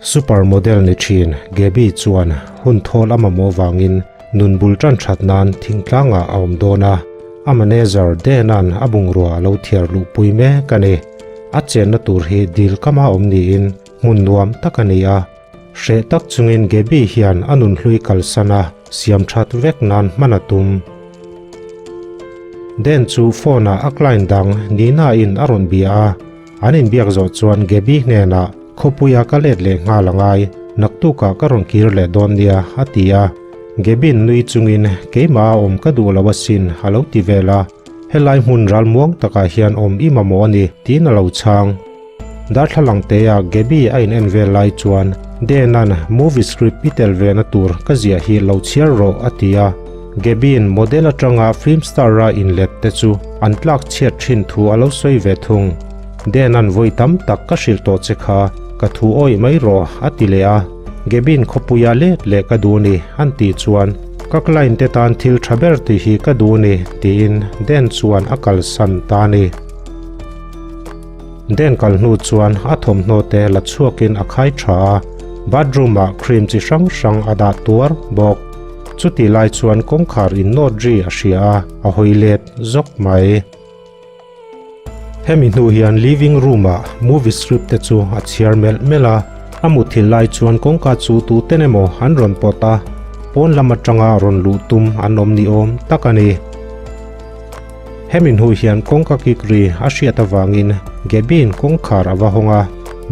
Super model ni thin Gaby chuan hun thawl a mamawh vangin nun bul tan that nan thingtlangah a awm dawn a, a manager Dan-a'n a bungrua a lo thiar luhpui mek a ni. A chenna tur hi dil kama awm niin hmun nuam tak a ni a. Hreh tak chungin Gaby hian a nunhlui kalsan a siam that vek nan hman a tum. Dan chu phone-ah a client dang Nina-in a rawn bia a. An inbiak zawh chuan Gaby hnenah, Khawpuia ka let leh nghal a ngai, naktukah ka rawn kir leh dawn nia, a ti a. Gaby'n nui chungin, Keimah a awm ka duh lo asin, a lo ti vel a. Helai hmun ral muang takah hian awm i mamawh a ni, tiin a lo chhang. Darthlalang teah Gaby a in en vel lai chuan, Dena'n movie script i tel ve na tur ka ziah hi lo chhiar rawh, a ti a. Gaby'n model atanga film star-a inlet te chu an tlak chhiat thin thu a lo sawi ve thung. Dan-a'n vawi tam tak ka hrilh tawh che kha, ka thu awih mai rawh, a ti leh a. Gaby'n khawpuia let leh ka duh ni, an tih chuan, Ka client te tan thil tha ber tih hi ka duh ni, tiin Dan chuan a kalsan ta a ni. Dan kal hnu chuan a thawmhnaw te la chhuakin a khai tha a, bathroom-ah cream chi hrang hrang a dah tuar bawk. Chuti lai chuan kawngkhar in nawt ri a hria a, a hawi let zawk mai. Hemi hnu hian living room ah movie script te chu a chhiar melh melh a, a muthilh lai chuan kawngka chu tuten emaw an rawn pawt a, pawn lam atanga rawn luh tum an awm ni awm tak a ni. Hemi hnu hian kawngka kik ri a hriat avangin Gaby-in kawngkhar a va hawng a,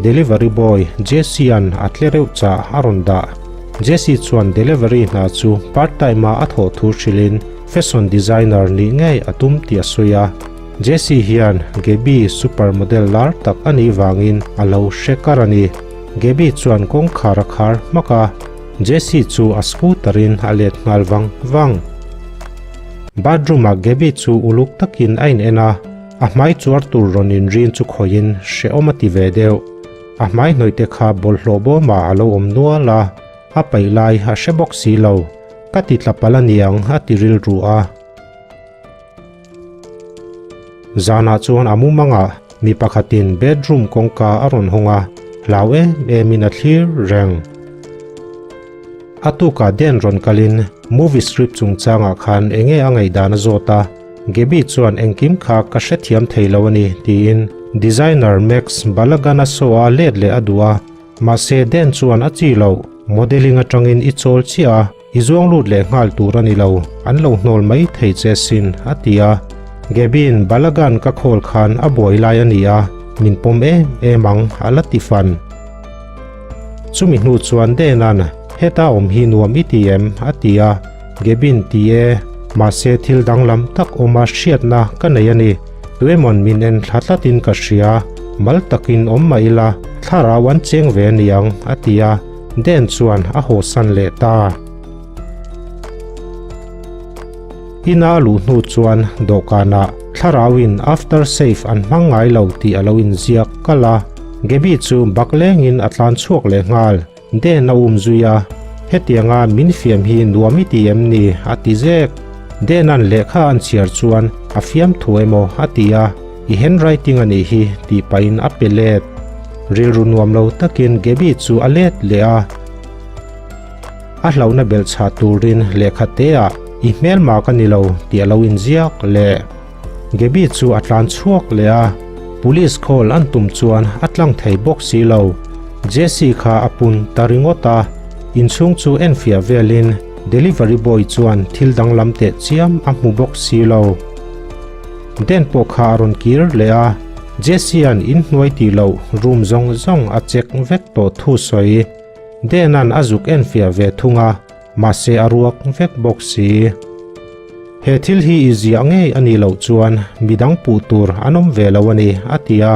delivery boy Jesse-a'n a tle reuh chah a rawn dah. Jesse chuan delivery hna chu part time-a a thawh thu hrilhin fashion designer nih ngei a tum tih a sawi a. Jesse hian Gaby super model lar tak a nih vangin a lo hre kar a ni. Gaby chuan kawngkhar a khar hmak a, Jesse chu a scooter-in a let nghal vang vang. Bathroom-ah Gaby chu uluk takin a in en a, a hmai chuar tur rawn inrin chu khawihin hrehawm a ti ve deuh. A hmai hnawih te kha bawlhhlawh bawmah a lo awm nual a, a paih lai a hre bawk si lo. Ka ti tla palh a niang a ti rilru a. Zanah chuan a mumangah mi pakhatin bedroom kawngka a rawn hawng a, hlau em emin a thlir reng. A tukah Dan rawn kalin movie script chungchangah khan enge a ngaihdan a zawt a, Gaby chuan engkim kha ka hrethiam thei lo a ni tiin designer Max Balagan a saw a let leh a duh a, mahse Dan chuan a chi loh, modelling atangin i chawl chiah a, i zuang lut leh nghal tur a ni lo, an lo hnawl mai thei che sin a ti a. Gaby'n Balagan ka call khan a buai lai a ni a, min pawm em em ang a la ti fan. Chumi hnu chuan Dena'n, Heta awm hi nuam i ti em? a ti a. Gabin ti e, mahse thil danglam tak awma hriatna ka nei a ni. Tuemawn min en thla tlatin ka hria, mal takin awm mah ila, thlarau an cheng ve a niang, a ti a. Den chuan a hawsan leh ta. Ina a luh hnu chuan dawhkanah thlarauin after shave an hmang ngai lo tih a lo inziak kalh a. Gaby chu bak lengin a tlan chhuak leh nghal. Den a um zui a, Hetianga min fiam hi nuam i ti em ni? a ti zek. Dena'n lehkha an chhiar chuan a fiam thu emaw a ti a, I handwriting a nih hi tih pahin a pe let. Rilru nuam lo takin Gaby chu a let leh a. A hlauhna belh chhah turin lehkha teah i hmelma ka ni lo tih a lo inziak leh. Gaby chu a tlan chhuak leh a, police call an tum chuan a tlang thei bawk si lo. Jesse kha a pun ta ringawt a, inchhung chu enfiah velin delivery boy chuan thil danglam teh chiam a hmu bawk si lo. Dan pawh kha a rawn kir leh a, Jesse-a'n inhnuai tih loh room zawng zawng a check vek tawh thu sawi. Dena'n a zuk enfiah ve thung a, mahse a ruak vek bawk si. He thil hi i ziah ngei a nih loh chuan midang puh tur an awm ve lo a ni, a ti a,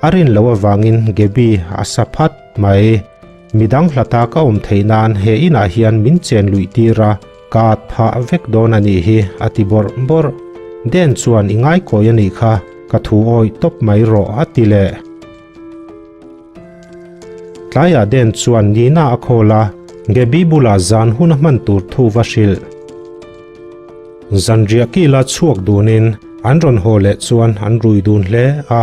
a rin loh avangin Gaby a sa phat mai. Midang hlata ka awm theih nan he inah hian min chen luih tir a, ka at phah vek dawn a nih hi, a ti bawrh bawrh. Den chuan i ngaikawi a nih kha, ka thu awih tawp mai rawh, a ti leh. Tlaiah Den chuan Nina a call a, Gaby bulah zan hun a hman tur thu va hrilh. Zanriah kila chhuak dunin an rawn haw leh chuan an rui dun hle a.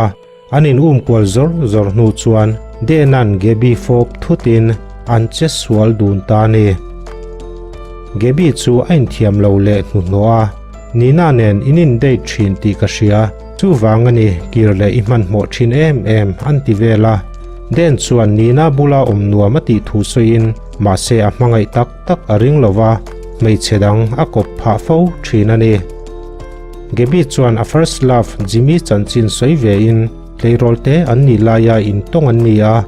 An in um kual zawr zawr hnu chuan Dan-a'n Gaby fawp thutin an che sual dun ta a ni. Gaby chu a inthiam lo leh hnuhnawh a, Nina nen in in date thin tih ka hria, chuvang a ni kir leh i hmanhmawh thin em em an ti vel a. Dan chuan Nina bula awm nuam a tih thu sawiin mahse a hmangaih tak tak a ring lo va, hmeichhe dang a kawp phah fo thin a ni. Gaby chuan a first love Jimmy chanchin sawi ve in tleirawl te an nih laia intawng an ni a,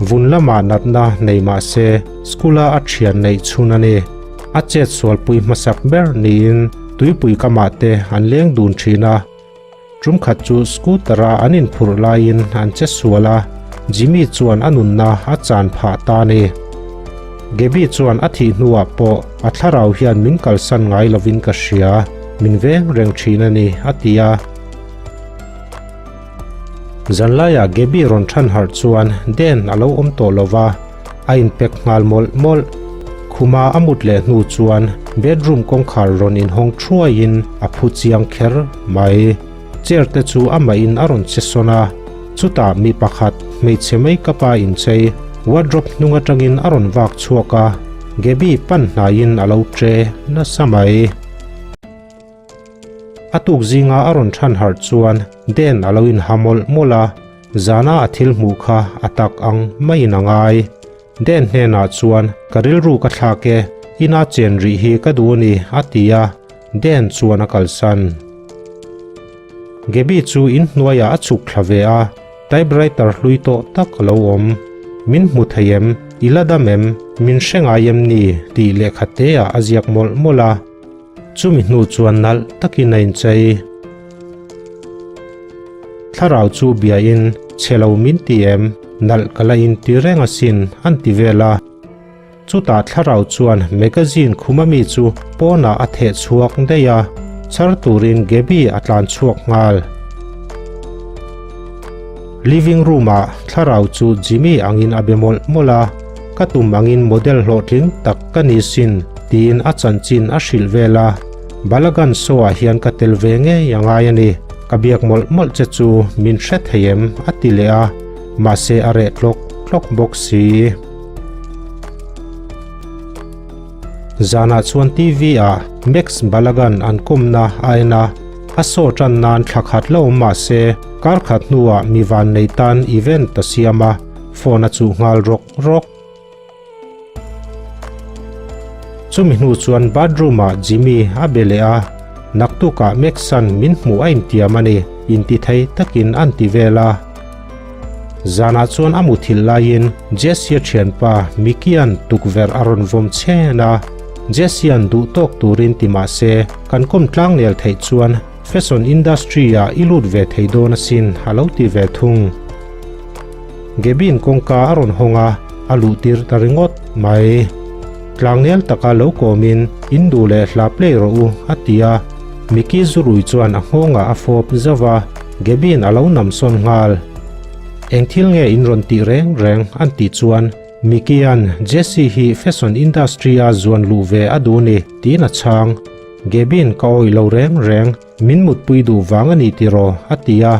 vun lamah natna nei mah se school a a thian neih chhun a ni. A chet sualpui hmasak ber niin tuipui kamah te an leng dun thin a. Tum khat chu scooter a an inphurh laiin an che sual a, Jimmy chuan a nunna a chan phah ta a ni. Gaby chuan a thih hnuah pawh a thlarau hian min kalsan ngai lovin ka hria, min veng reng thin a ni, a ti a. Zanlaiah Gaby rawn than harh chuan Dan a lo awm tawh lo va, a inpek nghal mawlh mawlh. Khuma a mut leh hnu chuan bedroom kawngkhar rawn inhawng thuaiin a phu chiang kher mai. Chair te chu amahin a rawn che sawn a, chutah mi pakhat hmeichhe makeup a inchei wardrobe hnung atangin a rawn vak chhuak a, Gaby pan hnaiin a lo tre nasa mai. A tuk zinga a rawn than harh chuan Dan a lo inha mawlh mawlh a, zana a thil hmuh kha a tak ang maiin a ngai. Dan hnenah chuan, Ka rilru ka thlak e, ina chen rih hi ka duh a ni, a ti a, Dan chuan a kalsan. Gaby chu inhnuaiah a chhuk thla ve a, typewriter hlui tawh tak a lo awm. Min hmu thei em? I la dam em? Min hre ngai em ni? tih lehkha teah a ziak mawlh mawlh a. Chumi hnu chuan nalh takin a inchei. Thlarau chu biain, Chhe lo min ti em? Nalh ka la inti reng asin, an ti vel a. Chutah thlarau chuan magazine khuma mi chu pawnah a theh chhuak daih a, chhar turin Gaby a tlan chhuak nghal. Living room-ah thlarau chu Jimmy angin a be mawlh mawlh a. Ka tum angin model hlawhtling tak ka ni sin tiin a chanchin a hrilh vel a, Balagan show ah hian ka tel ve ngei a ngai a ni, ka biak mawlh mawlh che chu min hre thei em a ti leh a, mahse a reh tlawk tlawk bawk si. Zanah chuan TV ah Max Balagan an kawmna a en a, a show tan nan thla khat la awm mahse kar khat hnuah mi vannei tan event a siam a, Phone a chuh nghal rawk rawk. Chumi hnu chuan bathroom ah Jimmy a be leh a, naktukah Max-a'n min hmuh a intiam a ni, inti thei takin an ti vel a. Zanah chuan a muthilh laiin Jesse-a thianpa Mickey-a'n tukverh a rawn vawm chhen a, Jesse-a'n duh tawk turin ti mah se kan kawm tlang nel theih chuan Fashion industry ah i lut ve thei dawn asin a lo ti ve thung. Gabin kawngka a rawn hawng a, a luh tir ta ringawt mai. Tlangnel taka lo kawmin in duh leh hla play rawh u a ti a, Mickey zurui chuan a nghawngah a fawp zauh a, Gabin a lo nam sawn nghal. Eng thil nge in rawn tih reng reng an tih chuan Mickey-a'n Jessie hi fashion industry a zuan luh ve a duh ni tiin a chhang. Gabin ka awih lo reng reng, min mutpui duh vang a ni tiraw? a ti a,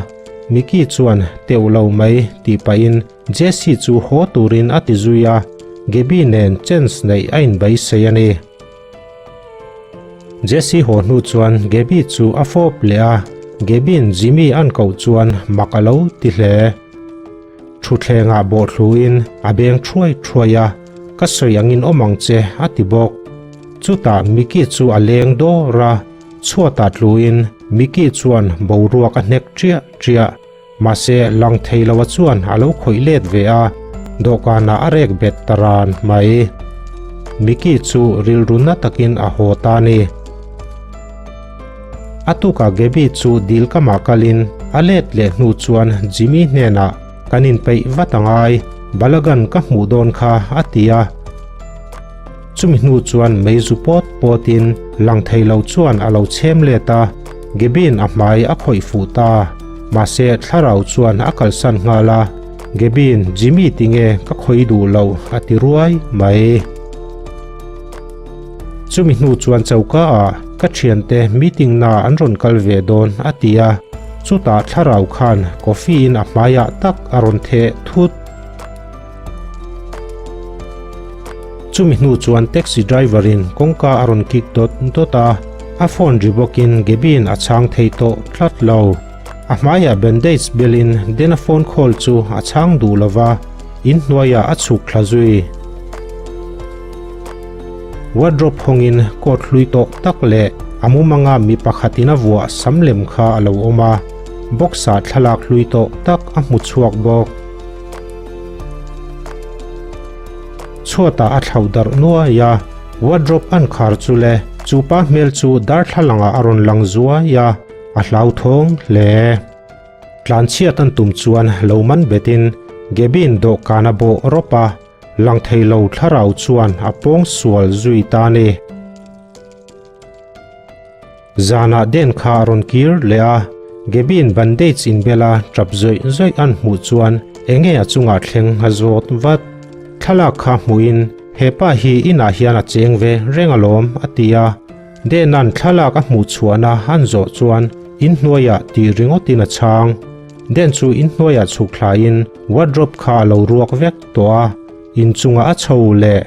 Mickey chuan teuh lo mai tih pahin Jessie chu haw turin a ti zui a, Gaby nen chance neih a inbaisei a ni. Jessie haw hnu chuan Gaby chu a fawp leh a, Gaby'n Jimmy an koh chuan mak a lo ti hle. Thutthlengah bawhthluin a beng thuai thuai a, Ka sawi angin awm ang che, a ti bawk. Chutah Mickey chu a leng dawr a, chhuatah tluin Mickey chuan boruak a hnek ṭiah ṭiah. Mahse, lang thei loa chuan a lo khawih let ve a, dawhkanah a rek bet ta ran mai. Mickey chu rilru na takin a haw ta a ni. A tukah Gaby chu dil kamah kalin a let leh hnu chuan Jimmy hnenah kan inpeih vat a ngai, Balagan ka hmuh dawn kha a ti a. Chumi hnu chuan meizu pawt pawtin lang thei lo chuan a lo chhem let a, Gaby'n a hmai a khawih fuh ta. Mahse thlarau chuan a kalsan nghal a, Gaby'n Jimmy tinge ka khawih duh loh a ti ruai mai. Chumi hnu chuan choka ah ka thiante meeting na an rawn kal ve dawn a ti a. Chutah thlarau khan coffee in a hmaiah tak a rawn theh thut. Chumi hnu chuan taxi driver in kawngka a rawn kik dawt dawt a, a phone ri bawkin Gaby-in a chhang thei tawh tlat lo. A hmaiah bandage belin Dena phone call chu a chhang duh lo va, inhnuaiah a chhuk thla zui. Wardrobe hawngin coat hlui tawh tak leh a mumanga mi pakhatin a vuah sam lem kha a lo awm a, box-ah thlalak hlui tawh tak a hmu chhuak bawk. Chhuatah a thlauh darh nuai a, wardrobe an khar chu le chu pa hmel chu darthlalangah a rawn lang zuai a, a hlauthawng hle. Tlanchhiat an tum chuan lo man betin Gaby-in dawhkan a bawh rawp a, lang thei lo thlarau chuan a pawng sual zui ta a ni. Zanah Den kha a rawn kir leh a, Gaby-in bandage inbel a tap zawih zawih an hmuh chuan enge a chungah thleng a zawt vat. Thlalak kha hmuhin, Hepa hi inah hian a cheng ve reng alawm, a ti a. Dena'n thlalak a hmuh chhuahna an zawh chuan inhnuaiah tih ringawtin a chhang. Den chu inhnuaiah chhuk thlaiin wardrobe kha a lo ruak vek tawh a, inchungah a chho leh.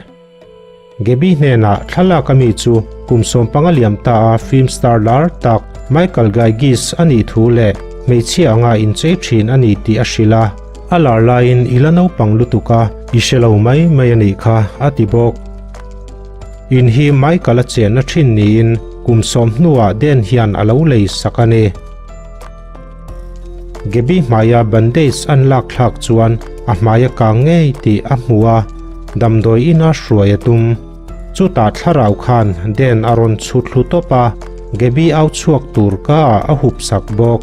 Gaby hnenah thlalak ami chu kum 15 liam ta a film star lar tak Michael Gyges a nih thu leh hmeichhia anga inchei thin a ni tih a hrilh a, a lar laiin i la naupang lutuk a, i hre lo mai mai a nih kha, a ti bawk. In hi Michael a chenna thin niin kum 10 hnuah Den hian a lo lei sak a ni. Gaby hmaia bandage an lak thlak chuan a hmai a kang ngei tih a hmu a, damdawi ina hruai a tum. Chutah thlarau khan Den a rawn chhut thlu tawp a, Gaby au chhuak tur ka ah a hup sak bawk.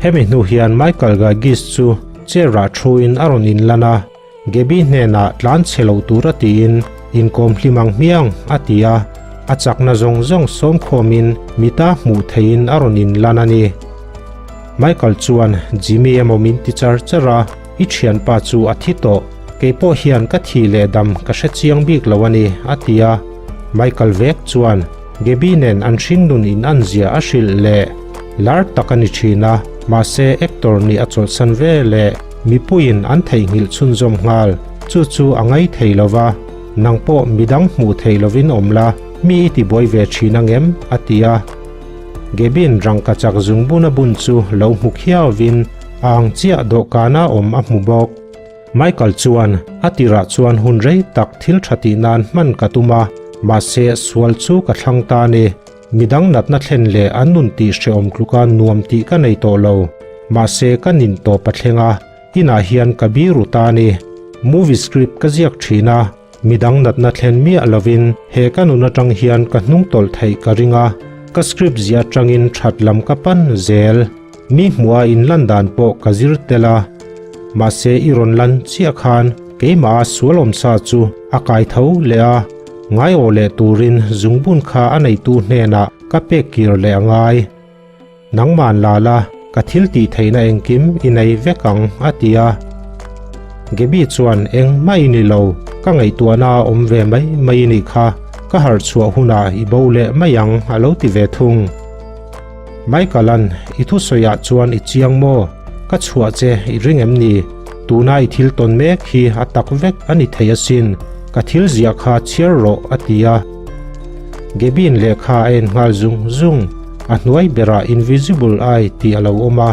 Hemi hnu hian Michael Gagis chu chair ah thuin a rawn inlan a, Gaby hnenah tlan chhe lo tura tiin inkawm hlim ang hmiang a ti a, a chakna zawng zawng sawmkhawmin mita hmuh theihin a rawn inlan a ni. Michael chuan Jimmy emaw min ti char char a, I thianpa chu a thi tawh, keipawh hian ka thih leh dam ka hre chiang bik lo a ni a ti a, Michael vek chuan Gaby nen an hringnun in an zia a hrilh leh lar tak a ni thin a, mahse actor nih a chawlhsan ve leh. Mipuiin an theihnghilh chhunzawm nghal, chu chu a ngai thei lo va, nang pawh midang hmuh theih lovin awm la, mi i tibuai ve thin ang em? a ti a. Gabin rangka chak zungbun a bun chu lo hmu khiauvin a ang chiah dawhkana awm a hmu bawk. Michael chuan, A tirah chuan hun rei tak thil tha tih nan hman ka tum a, mahse sual chu ka thlang ta a ni. Midang natna thlen leh an nun tih hrehawm tluka nuam tih ka nei tawh lo. Mahse ka nin tawp a thleng a, inah hian ka biru ta a ni. Movie script ka ziak thin a, midang natna thlen miah lovin he ka nun atang hian ka hnung tawlh theih ka ring a, ka script ziah atangin that lam ka pan zel. Mi hmuha inlan dan pawh ka zir tel a, mahse i rawn lan chiah khan keimah a sual awmsa chu a kai tho leh a, ngaiawh leh turin zungbun kha a neitu hnenah ka pek kir leh a ngai. Nangman la la, ka thil tih theihna engkim i nei vek ang, a ti a. Gaby chuan engmah i ni lo, ka ngaihtuahna a awm ve mai mai i nih kha, ka harh chhuah hunah i bo leh mai ang, a lo ti ve thung. Michael-a'n i thusawiah chuan i chiang maw? Ka chhuah che i ring em ni? Tuna i thil tawn mek hi a tak vek a ni thei asin, ka thil ziah kha chhiar rawh a ti a. Gaby-in lehkha a en nghal zung zung, a hnuai berah Invisible Eye tih a lo awm a.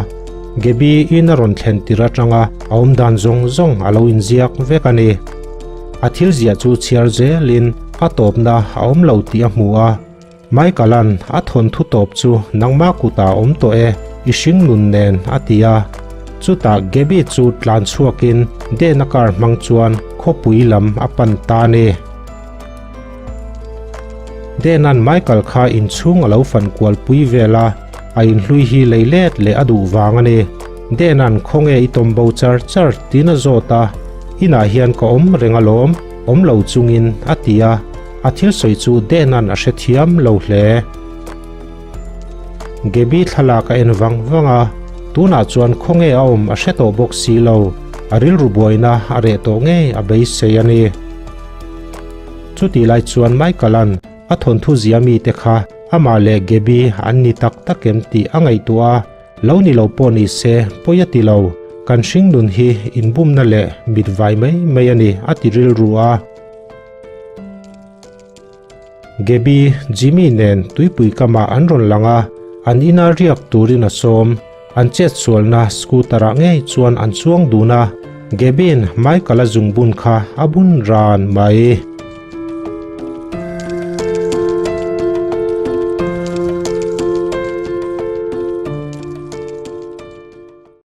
Gaby in a rawn thlen tir atanga a awmdan zawng zawng a lo inziak vek a ni. A thil ziah chu chhiar zelin a tawpna a awm lo tih a hmu a. Michael-a'n a thawnthu tawp chu nangmah kutah a awm tawh e, i hring nun nen a ti a. Chutah Gaby chu tlan chhuakin Dena car hmang chuan khawpui lam a pan ta a ni. Dena'n Michael kha inchhung a lo fan kual pui vel a, a inhlui hi lei let leh a duh vang a ni. Dena'n khawnge i tawm bo char char tiin a zawt a, inah hian ka awm reng alawm, awm lo chungin a ti a. A thil sawi chu Dena'n a hrethiam lo hle. Gaby thlalak a en vang vang a, tunah chuan khawnge a awm a hre tawh bawk si lo, a rilru buaina a reh tawh ngei a beisei a ni. Chutih lai chuan Michael-a'n a thawnthu zia mite kha. Amah leh Gaby an ni tak tak em tih a ngaihtuah a, lo ni lo pawh ni se pawi a ti lo, kan hringnun hi inbumna leh mit vai mai mai a ni a ti rilru a. Gaby, Jimmy nen tuipui kamah an rawn lang a, an ina riak turin a sawm. An chetsualna scooter ah ngei chuan an chuang dun a, Gaby-in Michael-a zungbun kha a bun ran mai.